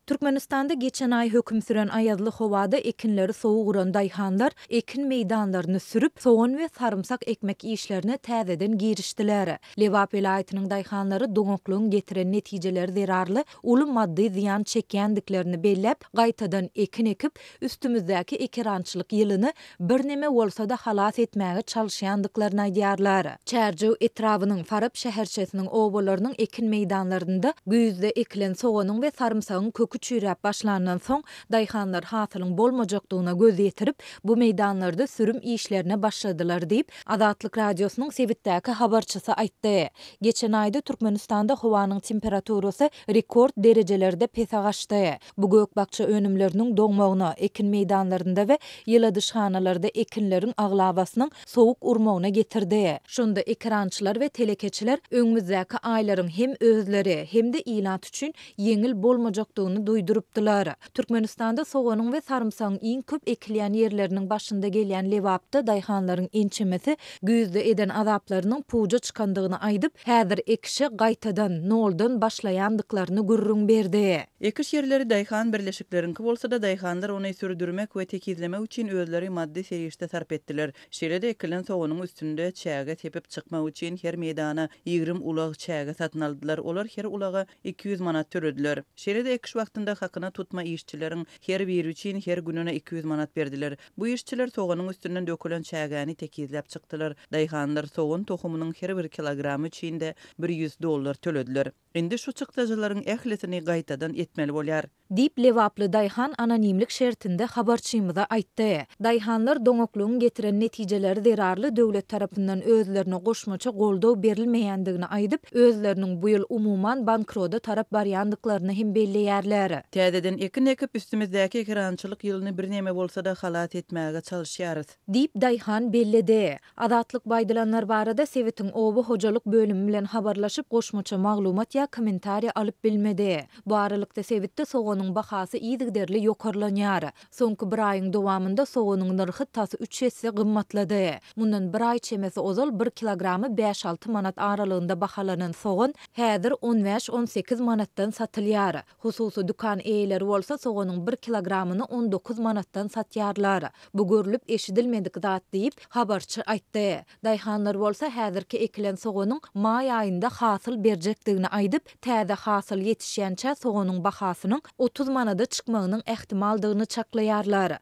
Türkmenistanda geçen aý höküm süren aýazly howada ekinleri sowuk uran daýhanlar ekin meýdanlaryny sürüp, sogan we sarymsak ekmek işlerine täzeden girişdiler. Lebap welaýatynyň daýhanlary doňaklygyň getiren netijeleri zerarly uly maddy zyýan çekýändiklerini belläp, gaýtadan ekin ekip, üstümizdäki ekerançylyk ýylyny birneme bolsa-da halas etmäge çalyşýandyklaryny aýdýarlar. Çärjew etrabynyň Farap şäherçesiniň obalarynyň ekin meýdanlarynda güýzde ekilen soganyň we sarymsagyň köki çüýräp başlandan soň, daýhanlar hasylyň bolmajakdygyna göz ýetirip, bu meýdanlarda sürüm işlerine başladylar diýip, Azatlyk Radiosynyň sebitdäki habarçysy aýtdy. Geçen aýda Türkmenistanda howanyň temperaturasy rekord derejelerde pese gaçdy. Bu gök-bakja önümleriniň doňmagyna, ekin meýdanlarynda we ýyladyşhanalarda ekinleriň aglabasynyň sowuk urmagyna getirdi. Şonda ekerançylar we telekeçiler öňümizdäki aýlaryň hem özleri, hem-de ilat üçin ýeňil bolmajakdygyny duýdurypdylar. Türkmenistanda soganyň we sarymsagyň iň köp ekilýän ýerleriniň başynda gelýän Lebapda daýhanlaryň ençemesi güýzde eden azaplarynyň puja çykandygyny aýdyp, häzir ekişe gaýtadan, noldan başlaýandyklaryny gürrüň berdi. Ekiş ýerleri daýhan birleşikleriňki bolsa-da, daýhanlar ony sürdürmek we tekizlemek üçin özleri maddy serişde sarp etdiler. Şeýle-de ekilen soganyň üstünde çäge sepip çykmak üçin her meýdana 20 ulag çäge satyn aldylar. Olar her ulaga 200 manat tölediler. Şeýle-de ekiş wagtynda hakyna tutma işçileriň her biri üçin her gününe 200 manat berdiler. Bu işçiler soganyň üstünden dökülen çägäni tekizläp çykdylar. Daýhanlar sogan tohumynyň her bir kilogramy üçin-de 100 dollar tölediler. Indi şu çykdajylaryň ählisini gaýtadan etmeli bolýar. Diýip, lebaply daýhan anonimlik şertinde habarçymyza aýtdy. Daýhanlar doňaklygyň getiren netijeleri zerarly döwlet tarapyndan özlerine goşmaça goldaw berilmeýändigini aýdyp, özleriniň bu ýyl umuman bankroda tarap barýandyklaryny hem belleýärler. Täzeden ekin ekip, üstümizdäki ekerançylyk ýylyny birneme bolsa-da halas etmäge çalyşýarys. Diýip, daýhan belledi. Azatlyk bu aýdylanlar barada sebitiň oba hojalyk bölümi bilen habarlaşyp, goşmaça maglumat ýa kommentariý alyp bilmedi. Bu aralykda sebitde soganyň bahasy yzygiderli ýokarlanýar. Soňky bir aýyň dowamynda soganyň nyrhy tas üç esse gymmatlady. Mundan bir aý çemesi ozal bir kilogramy bäş-alty manat aralygynda bahalanan sogan häzir on bäş-on sekiz manatdan satylýar. Hususy dükan eýeleri bolsa soganyň bir kilogramyny 19 manatdan satýarlar. Bu görlüp-eşidilmedik zat diýip, habarçy aýtdy. Daýhanlar bolsa häzirki ekilen soganyň maý aýynda hasyl berjekdigini aýdyp, täze hasyl ýetişýänçä soganyň bahasynyň 30 manada çykmagynyň ähtimaldygyny çaklaýarlar.